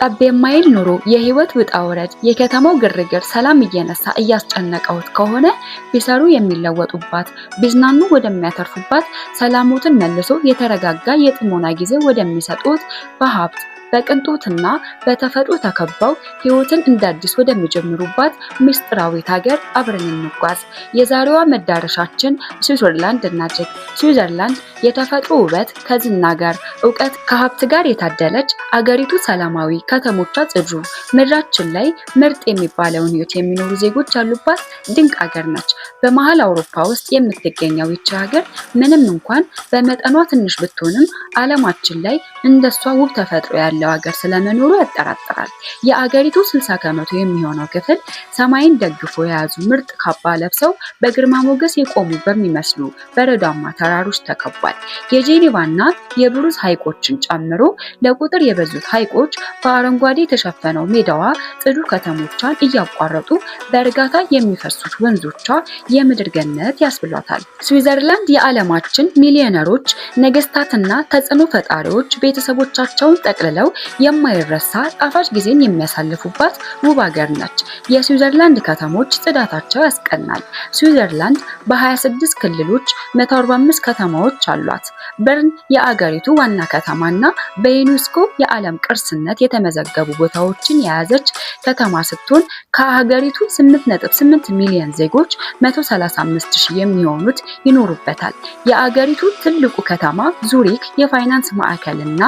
ጠብ የማይል ኑሮ፣ የህይወት ውጣ ውረድ፣ የከተማው ግርግር ሰላም እየነሳ እያስጨነቀውት ከሆነ ቢሰሩ የሚለወጡባት፣ ቢዝናኑ ወደሚያተርፉባት፣ ሰላሞትን መልሶ የተረጋጋ የጥሞና ጊዜ ወደሚሰጡት፣ በሀብት በቅንጦትና በተፈጥሮ ተከበው ህይወትን እንደ አዲስ ወደሚጀምሩባት ምስጢራዊት ሀገር አብረን እንጓዝ። የዛሬዋ መዳረሻችን ስዊዘርላንድ እናድርግ። ስዊዘርላንድ የተፈጥሮ ውበት ከዝና ጋር፣ እውቀት ከሀብት ጋር የታደለች አገሪቱ ሰላማዊ፣ ከተሞቿ ጽዱ፣ ምድራችን ላይ ምርጥ የሚባለውን ህይወት የሚኖሩ ዜጎች ያሉባት ድንቅ ሀገር ነች። በመሀል አውሮፓ ውስጥ የምትገኘው ይቺ ሀገር ምንም እንኳን በመጠኗ ትንሽ ብትሆንም ዓለማችን ላይ እንደሷ ውብ ተፈጥሮ ያለው ሀገር ስለመኖሩ ያጠራጥራል። የአገሪቱ 60% የሚሆነው ክፍል ሰማይን ደግፎ የያዙ ምርጥ ካባ ለብሰው በግርማ ሞገስ የቆሙ በሚመስሉ በረዷማ ተራሮች ተከቧል። የጄኔቫና የብሩዝ ሐይቆችን ጨምሮ ለቁጥር የበዙት ሐይቆች በአረንጓዴ የተሸፈነው ሜዳዋ፣ ጽዱ ከተሞቿን እያቋረጡ በእርጋታ የሚፈሱት ወንዞቿ የምድር ገነት ያስብሏታል። ስዊዘርላንድ የዓለማችን ሚሊዮነሮች፣ ነገስታትና ተጽዕኖ ፈጣሪዎች ቤተሰቦቻቸውን ጠቅልለው የማይረሳ ጣፋጭ ጊዜን የሚያሳልፉባት ውብ ሀገር ነች። የስዊዘርላንድ ከተሞች ጽዳታቸው ያስቀናል። ስዊዘርላንድ በ26 ክልሎች 145 ከተማዎች አሏት። በርን የአገሪቱ ዋና ከተማና በዩኔስኮ የዓለም ቅርስነት የተመዘገቡ ቦታዎችን የያዘች ከተማ ስትሆን ከሀገሪቱ 8.8 ሚሊዮን ዜጎች 135 ሺህ የሚሆኑት ይኖሩበታል። የአገሪቱ ትልቁ ከተማ ዙሪክ የፋይናንስ ማዕከልና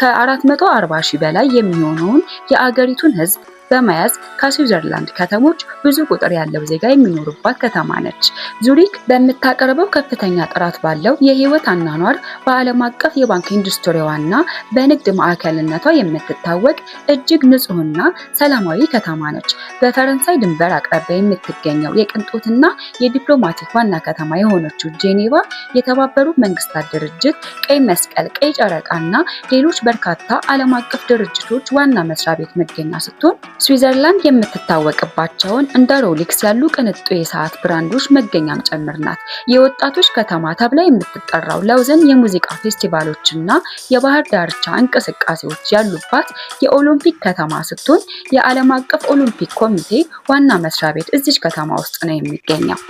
ከ440 ሺህ በላይ የሚሆነውን የአገሪቱን ሕዝብ በመያዝ ከስዊዘርላንድ ከተሞች ብዙ ቁጥር ያለው ዜጋ የሚኖሩባት ከተማ ነች። ዙሪክ በምታቀርበው ከፍተኛ ጥራት ባለው የህይወት አኗኗር፣ በዓለም አቀፍ የባንክ ኢንዱስትሪዋና በንግድ ማዕከልነቷ የምትታወቅ እጅግ ንጹህና ሰላማዊ ከተማ ነች። በፈረንሳይ ድንበር አቅራቢያ የምትገኘው የቅንጦትና የዲፕሎማቲክ ዋና ከተማ የሆነችው ጄኔቫ የተባበሩት መንግስታት ድርጅት፣ ቀይ መስቀል፣ ቀይ ጨረቃና ሌሎች በርካታ ዓለም አቀፍ ድርጅቶች ዋና መስሪያ ቤት መገኛ ስትሆን ስዊዘርላንድ የምትታወቅባቸውን እንደ ሮሌክስ ያሉ ቅንጡ የሰዓት ብራንዶች መገኛም ጭምር ናት። የወጣቶች ከተማ ተብላ የምትጠራው ላውዘን የሙዚቃ ፌስቲቫሎችና የባህር ዳርቻ እንቅስቃሴዎች ያሉባት የኦሎምፒክ ከተማ ስትሆን የዓለም አቀፍ ኦሎምፒክ ኮሚቴ ዋና መስሪያ ቤት እዚች ከተማ ውስጥ ነው የሚገኘው።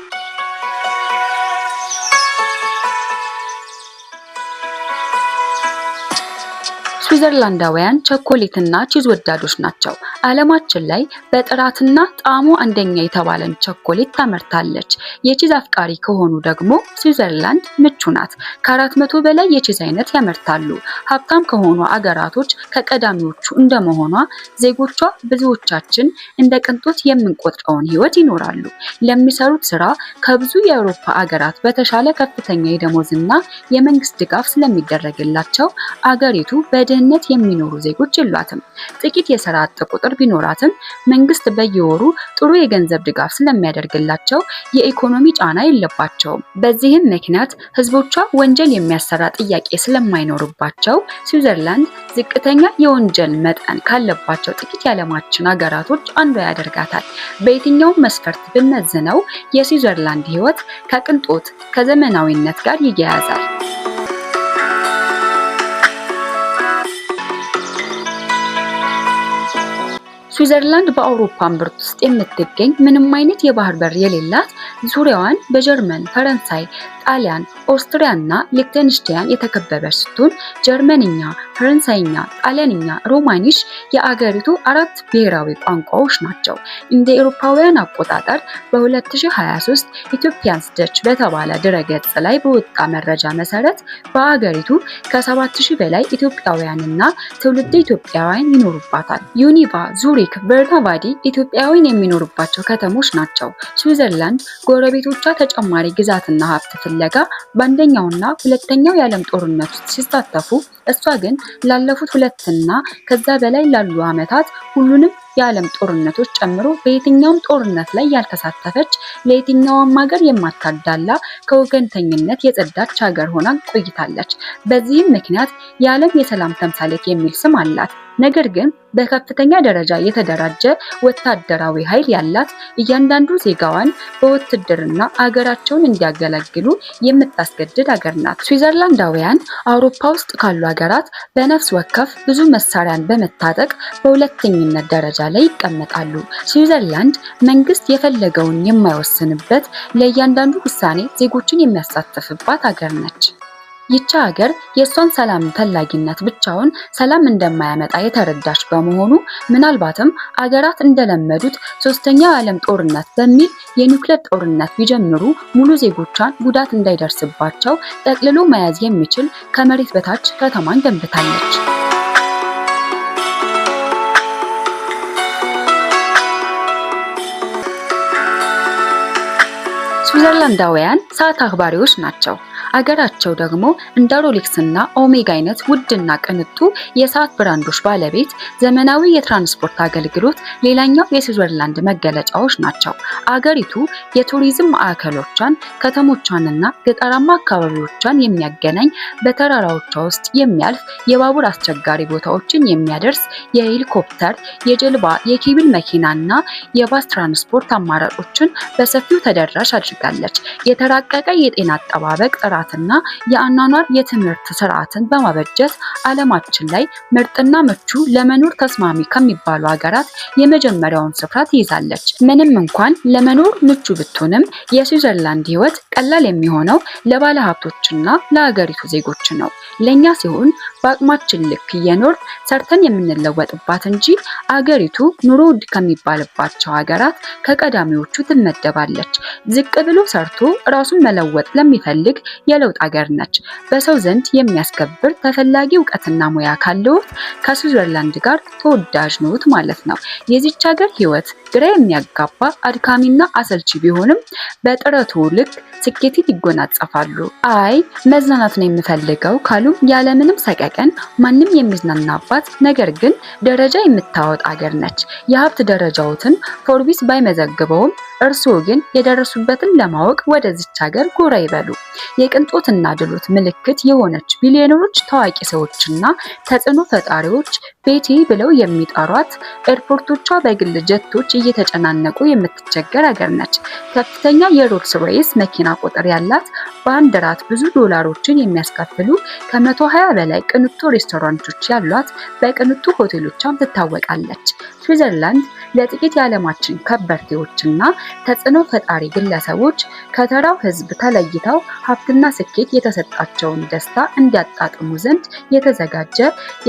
ስዊዘርላንዳውያን ቸኮሌትና ቺዝ ወዳዶች ናቸው። ዓለማችን ላይ በጥራትና ጣዕሙ አንደኛ የተባለን ቸኮሌት ታመርታለች። የቺዝ አፍቃሪ ከሆኑ ደግሞ ስዊዘርላንድ ምቹ ናት። ከ400 በላይ የቺዝ አይነት ያመርታሉ። ሀብታም ከሆኑ አገራቶች ከቀዳሚዎቹ እንደመሆኗ ዜጎቿ ብዙዎቻችን እንደ ቅንጦት የምንቆጥረውን ህይወት ይኖራሉ። ለሚሰሩት ስራ ከብዙ የአውሮፓ አገራት በተሻለ ከፍተኛ የደሞዝና የመንግስት ድጋፍ ስለሚደረግላቸው አገሪቱ በድህነት የሚኖሩ ዜጎች የሏትም። ጥቂት የስራ አጥ ቁጥር ቢኖራትም መንግስት በየወሩ ጥሩ የገንዘብ ድጋፍ ስለሚያደርግላቸው የኢኮኖሚ ጫና የለባቸውም። በዚህም ምክንያት ህዝቦቿ ወንጀል የሚያሰራ ጥያቄ ስለማይኖርባቸው ስዊዘርላንድ ዝቅተኛ የወንጀል መጠን ካለባቸው ጥቂት የዓለማችን ሀገራቶች አንዷ ያደርጋታል። በየትኛውም መስፈርት ብንመዝነው የስዊዘርላንድ ህይወት ከቅንጦት ከዘመናዊነት ጋር ይያያዛል። ስዊዘርላንድ በአውሮፓ እምብርት ውስጥ የምትገኝ ምንም አይነት የባህር በር የሌላት፣ ዙሪያዋን በጀርመን፣ ፈረንሳይ፣ ጣሊያን፣ ኦስትሪያ እና ሊክተንስታይን የተከበበች ስትሆን ጀርመንኛ፣ ፈረንሳይኛ፣ ጣሊያንኛ፣ ሮማኒሽ የአገሪቱ አራት ብሔራዊ ቋንቋዎች ናቸው። እንደ አውሮፓውያን አቆጣጠር በ2023 Ethiopians Dutch በተባለ ድረገጽ ላይ በወጣ መረጃ መሰረት በአገሪቱ ከ7000 በላይ ኢትዮጵያውያንና ትውልደ ኢትዮጵያውያን ይኖሩባታል። ጄኔቫ፣ ዙሪክ፣ በርና፣ ቫዲ ኢትዮጵያውያን የሚኖሩባቸው ከተሞች ናቸው። ስዊዘርላንድ ጎረቤቶቿ ተጨማሪ ግዛትና ሀብት ፍለጋ በአንደኛውና ሁለተኛው የዓለም ጦርነት ውስጥ ሲሳተፉ እሷ ግን ላለፉት ሁለትና ከዛ በላይ ላሉ ዓመታት ሁሉንም የዓለም ጦርነቶች ጨምሮ በየትኛውም ጦርነት ላይ ያልተሳተፈች፣ ለየትኛውም ሀገር የማታዳላ፣ ከወገንተኝነት የጸዳች ሀገር ሆና ቆይታለች። በዚህም ምክንያት የዓለም የሰላም ተምሳሌት የሚል ስም አላት። ነገር ግን በከፍተኛ ደረጃ የተደራጀ ወታደራዊ ኃይል ያላት፣ እያንዳንዱ ዜጋዋን በውትድርና አገራቸውን እንዲያገለግሉ የምታስገድድ አገር ናት። ስዊዘርላንዳውያን አውሮፓ ውስጥ ካሉ ሀገራት በነፍስ ወከፍ ብዙ መሳሪያን በመታጠቅ በሁለተኝነት ደረጃ ላይ ይቀመጣሉ። ስዊዘርላንድ መንግስት የፈለገውን የማይወስንበት፣ ለእያንዳንዱ ውሳኔ ዜጎችን የሚያሳትፍባት ሀገር ነች። ይቺ ሀገር የእሷን ሰላም ፈላጊነት ብቻውን ሰላም እንደማያመጣ የተረዳች በመሆኑ ምናልባትም አገራት እንደለመዱት ሶስተኛው የዓለም ጦርነት በሚል የኒውክሌር ጦርነት ቢጀምሩ ሙሉ ዜጎቿን ጉዳት እንዳይደርስባቸው ጠቅልሎ መያዝ የሚችል ከመሬት በታች ከተማን ገንብታለች። ስዊዘርላንዳውያን ሰዓት አክባሪዎች ናቸው። አገራቸው ደግሞ እንደ ሮሌክስ እና ኦሜጋ አይነት ውድና ቅንጡ የሰዓት ብራንዶች ባለቤት፣ ዘመናዊ የትራንስፖርት አገልግሎት ሌላኛው የስዊዘርላንድ መገለጫዎች ናቸው። አገሪቱ የቱሪዝም ማዕከሎቿን፣ ከተሞቿንና ገጠራማ አካባቢዎቿን የሚያገናኝ፣ በተራራዎቿ ውስጥ የሚያልፍ የባቡር፣ አስቸጋሪ ቦታዎችን የሚያደርስ የሄሊኮፕተር፣ የጀልባ፣ የኬብል መኪናና የባስ ትራንስፖርት አማራጮችን በሰፊው ተደራሽ አድርጋለች። የተራቀቀ የጤና አጠባበቅ ጥራትና የአኗኗር የትምህርት ስርዓትን በማበጀት ዓለማችን ላይ ምርጥና ምቹ ለመኖር ተስማሚ ከሚባሉ ሀገራት የመጀመሪያውን ስፍራ ትይዛለች። ምንም እንኳን ለመኖር ምቹ ብትሆንም የስዊዘርላንድ ሕይወት ቀላል የሚሆነው ለባለ ሀብቶችና ለሀገሪቱ ዜጎች ነው። ለኛ ሲሆን በአቅማችን ልክ እየኖር ሰርተን የምንለወጥባት እንጂ አገሪቱ ኑሮ ውድ ከሚባልባቸው ሀገራት ከቀዳሚዎቹ ትመደባለች። ዝቅ ብሎ ሰርቶ ራሱን መለወጥ ለሚፈልግ የለውጥ አገር ነች። በሰው ዘንድ የሚያስከብር ተፈላጊ እውቀትና ሙያ ካለዎት ከስዊዘርላንድ ጋር ተወዳጅ ነዎት ማለት ነው። የዚች ሀገር ሕይወት ግራ የሚያጋባ፣ አድካሚና አሰልቺ ቢሆንም በጥረቱ ልክ ስኬትን ይጎናጸፋሉ። አይ መዝናናት ነው የምፈልገው ካሉም ያለምንም ሰቀቀን ማንም የሚዝናናባት ነገር ግን ደረጃ የምታወጣ አገር ነች። የሀብት ደረጃዎትን ፎርቢስ ባይመዘግበውም እርስዎ ግን የደረሱበትን ለማወቅ ወደዚች ሀገር ጎራ ይበሉ። የቅንጦትና ድሎት ምልክት የሆነች፣ ቢሊዮነሮች፣ ታዋቂ ሰዎችና ተጽዕኖ ፈጣሪዎች ቤቴ ብለው የሚጠሯት፣ ኤርፖርቶቿ በግል ጀቶች እየተጨናነቁ የምትቸገር ሀገር ነች። ከፍተኛ የሮልስ ሮይስ መኪና ቁጥር ያላት፣ በአንድ ራት ብዙ ዶላሮችን የሚያስከፍሉ ከ120 በላይ ቅንጡ ሬስቶራንቶች ያሏት፣ በቅንጡ ሆቴሎቿም ትታወቃለች። ስዊዘርላንድ ለጥቂት የዓለማችን ከበርቴዎችና ተጽዕኖ ፈጣሪ ግለሰቦች ከተራው ሕዝብ ተለይተው ሀብትና ስኬት የተሰጣቸውን ደስታ እንዲያጣጥሙ ዘንድ የተዘጋጀ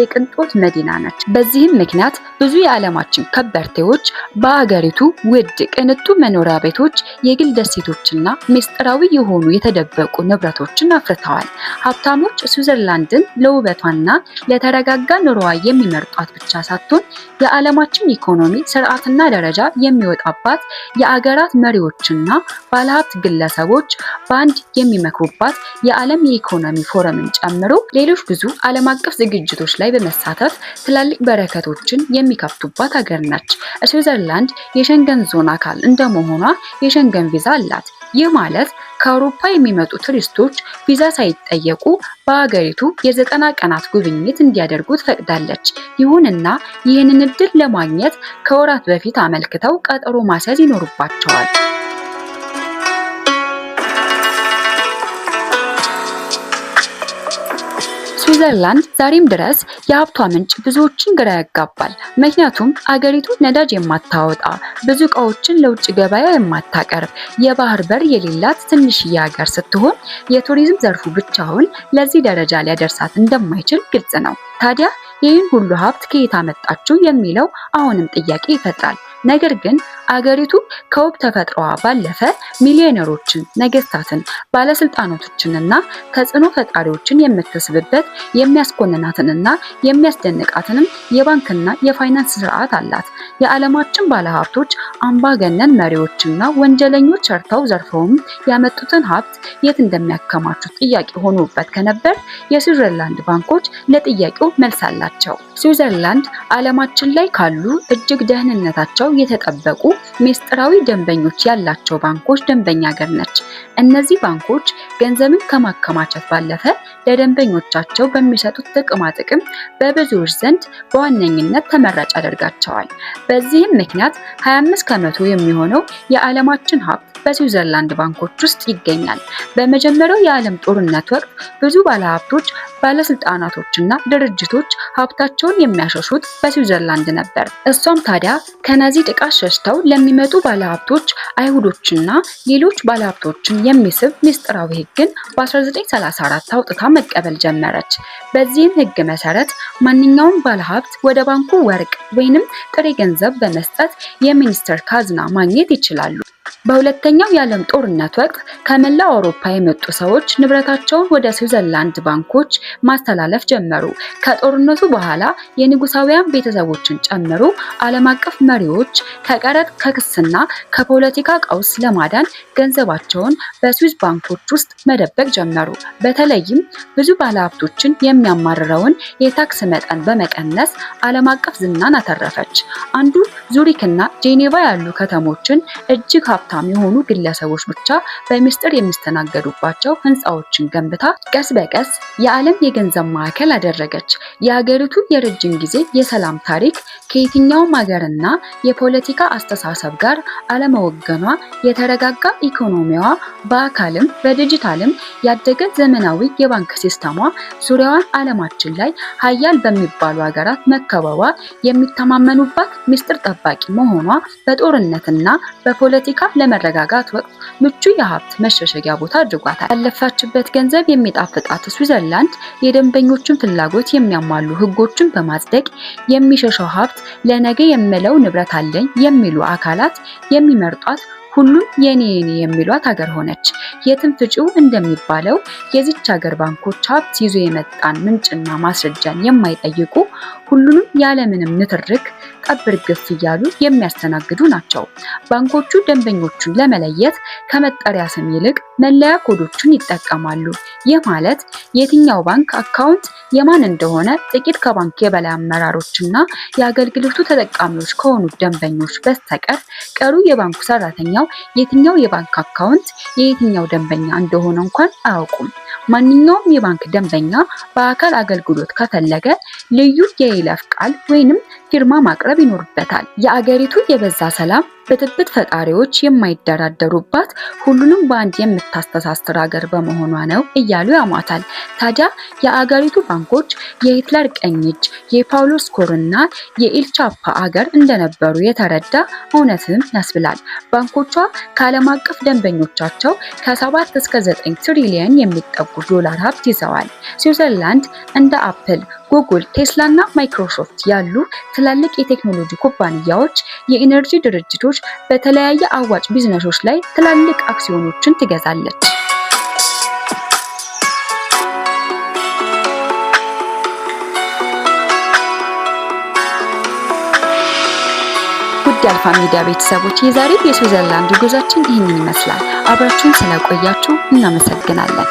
የቅንጦት መዲና ነች። በዚህም ምክንያት ብዙ የዓለማችን ከበርቴዎች በአገሪቱ ውድ ቅንጡ መኖሪያ ቤቶች፣ የግል ደሴቶችና ምስጢራዊ የሆኑ የተደበቁ ንብረቶችን አፍርተዋል። ሀብታሞች ስዊዘርላንድን ለውበቷና ለተረጋጋ ኑሮዋ የሚመርጧት ብቻ ሳትሆን የዓለማችን ኢኮኖሚ ስርዓትና ደረጃ የሚወጣባት፣ የአገራት መሪዎችና ባለሀብት ግለሰቦች በአንድ የሚመክሩባት፣ የዓለም የኢኮኖሚ ፎረምን ጨምሮ ሌሎች ብዙ ዓለም አቀፍ ዝግጅቶች ላይ በመሳተፍ ትላልቅ በረከቶችን የሚከፍቱባት ሀገር ነች። ስዊዘርላንድ የሸንገን ዞን አካል እንደመሆኗ የሸንገን ቪዛ አላት። ይህ ማለት ከአውሮፓ የሚመጡ ቱሪስቶች ቪዛ ሳይጠየቁ በአገሪቱ የ90 ቀናት ጉብኝት እንዲያደርጉ ትፈቅዳለች። ይሁንና ይህንን እድል ለማግኘት ከወራት በፊት አመልክተው ቀጠሮ ማስያዝ ይኖርባቸዋል። ስዊዘርላንድ ዛሬም ድረስ የሀብቷ ምንጭ ብዙዎችን ግራ ያጋባል። ምክንያቱም አገሪቱ ነዳጅ የማታወጣ፣ ብዙ እቃዎችን ለውጭ ገበያ የማታቀርብ፣ የባህር በር የሌላት ትንሽዬ ሀገር ስትሆን የቱሪዝም ዘርፉ ብቻውን ለዚህ ደረጃ ሊያደርሳት እንደማይችል ግልጽ ነው። ታዲያ ይህን ሁሉ ሀብት ከየት አመጣችው የሚለው አሁንም ጥያቄ ይፈጥራል። ነገር ግን አገሪቱ ከውብ ተፈጥሮዋ ባለፈ ሚሊዮነሮችን፣ ነገስታትን፣ ባለስልጣናቶችንና ተጽዕኖ ፈጣሪዎችን የምትስብበት የሚያስኮንናትንና የሚያስደንቃትንም የባንክና የፋይናንስ ስርዓት አላት። የዓለማችን ባለሀብቶች አምባገነን መሪዎችና ወንጀለኞች ሰርተው ዘርፈውም ያመጡትን ሀብት የት እንደሚያከማቹት ጥያቄ ሆኖበት ከነበር የስዊዘርላንድ ባንኮች ለጥያቄው መልስ አላቸው። ስዊዘርላንድ ዓለማችን ላይ ካሉ እጅግ ደህንነታቸው የተጠበቁ ሚስጥራዊ ደንበኞች ያላቸው ባንኮች ደንበኛ ሀገር ነች። እነዚህ ባንኮች ገንዘብን ከማከማቸት ባለፈ ለደንበኞቻቸው በሚሰጡት ጥቅማ ጥቅም በብዙዎች ዘንድ በዋነኝነት ተመራጭ ያደርጋቸዋል። በዚህም ምክንያት 25% የሚሆነው የዓለማችን ሀብት በስዊዘርላንድ ባንኮች ውስጥ ይገኛል። በመጀመሪያው የዓለም ጦርነት ወቅት ብዙ ባለሀብቶች፣ ባለስልጣናቶችና ድርጅቶች ሀብታቸውን የሚያሸሹት በስዊዘርላንድ ነበር። እሷም ታዲያ ከናዚ ጥቃት ሸሽተው ለሚመጡ ባለሀብቶች፣ አይሁዶችና ሌሎች ባለሀብቶችን የሚስብ ሚስጥራዊ ሕግን በ1934 አውጥታ መቀበል ጀመረች። በዚህም ሕግ መሰረት ማንኛውም ባለሀብት ወደ ባንኩ ወርቅ ወይንም ጥሬ ገንዘብ በመስጠት የሚኒስትር ካዝና ማግኘት ይችላሉ። በሁለተኛው የዓለም ጦርነት ወቅት ከመላው አውሮፓ የመጡ ሰዎች ንብረታቸውን ወደ ስዊዘርላንድ ባንኮች ማስተላለፍ ጀመሩ። ከጦርነቱ በኋላ የንጉሳውያን ቤተሰቦችን ጨምሮ ዓለም አቀፍ መሪዎች ከቀረጥ፣ ከክስና ከፖለቲካ ቀውስ ለማዳን ገንዘባቸውን በስዊዝ ባንኮች ውስጥ መደበቅ ጀመሩ። በተለይም ብዙ ባለሀብቶችን የሚያማርረውን የታክስ መጠን በመቀነስ ዓለም አቀፍ ዝናን አተረፈች። አንዱ ዙሪክና ጄኔቫ ያሉ ከተሞችን እጅግ ሀብታም የሆኑ ግለሰቦች ብቻ በሚስጥር የሚስተናገዱባቸው ህንፃዎችን ገንብታ ቀስ በቀስ የዓለም የገንዘብ ማዕከል አደረገች። የሀገሪቱ የረጅም ጊዜ የሰላም ታሪክ ከየትኛውም ሀገርና የፖለቲካ አስተሳሰብ ጋር አለመወገኗ፣ የተረጋጋ ኢኮኖሚዋ፣ በአካልም በዲጂታልም ያደገ ዘመናዊ የባንክ ሲስተሟ፣ ዙሪያዋን ዓለማችን ላይ ሀያል በሚባሉ ሀገራት መከበቧ፣ የሚተማመኑባት ሚስጥር ጠባቂ መሆኗ በጦርነትና በፖለቲካ ለመረጋጋት ወቅት ምቹ የሀብት መሸሸጊያ ቦታ አድርጓታል። ያለፋችበት ገንዘብ የሚጣፍጣት ስዊዘርላንድ የደንበኞችን ፍላጎት የሚያሟሉ ህጎችን በማጽደቅ የሚሸሸው ሀብት ለነገ የምለው ንብረት አለኝ የሚሉ አካላት የሚመርጧት፣ ሁሉም የኔ የኔ የሚሏት ሀገር ሆነች። የትም ፍጪው እንደሚባለው የዚች ሀገር ባንኮች ሀብት ይዞ የመጣን ምንጭና ማስረጃን የማይጠይቁ፣ ሁሉንም ያለምንም ንትርክ ጠብ እርግፍ እያሉ የሚያስተናግዱ ናቸው። ባንኮቹ ደንበኞቹን ለመለየት ከመጠሪያ ስም ይልቅ መለያ ኮዶችን ይጠቀማሉ። ይህ ማለት የትኛው ባንክ አካውንት የማን እንደሆነ ጥቂት ከባንክ የበላይ አመራሮችና የአገልግሎቱ ተጠቃሚዎች ከሆኑት ደንበኞች በስተቀር ቀሪው የባንኩ ሰራተኛው የትኛው የባንክ አካውንት የየትኛው ደንበኛ እንደሆነ እንኳን አያውቁም። ማንኛውም የባንክ ደንበኛ በአካል አገልግሎት ከፈለገ ልዩ የይለፍ ቃል ወይንም ፊርማ ማቅረብ ይኖርበታል። የአገሪቱ የበዛ ሰላም፣ ብጥብጥ ፈጣሪዎች የማይደራደሩባት፣ ሁሉንም በአንድ የምታስተሳስር ሀገር በመሆኗ ነው እያሉ ያሟታል። ታዲያ የአገሪቱ ባንኮች የሂትለር ቀኝ እጅ፣ የፓውሎ ኤስኮባርና የኤልቻፖ አገር እንደነበሩ የተረዳ እውነትም ያስብላል። ባንኮቿ ከዓለም አቀፍ ደንበኞቻቸው ከ7 እስከ 9 ትሪሊየን የሚጠጉ ዶላር ሀብት ይዘዋል። ስዊዘርላንድ እንደ አፕል፣ ጉግል፣ ቴስላ እና ማይክሮሶፍት ያሉ ትላልቅ የቴክኖሎጂ ኩባንያዎች፣ የኢነርጂ ድርጅቶች በተለያየ አዋጭ ቢዝነሶች ላይ ትላልቅ አክሲዮኖችን ትገዛለች። ውድ የአልፋ ሚዲያ ቤተሰቦች፣ የዛሬው የስዊዘርላንድ ጉዟችን ይህንን ይመስላል። አብራችሁን ስለቆያችሁ እናመሰግናለን።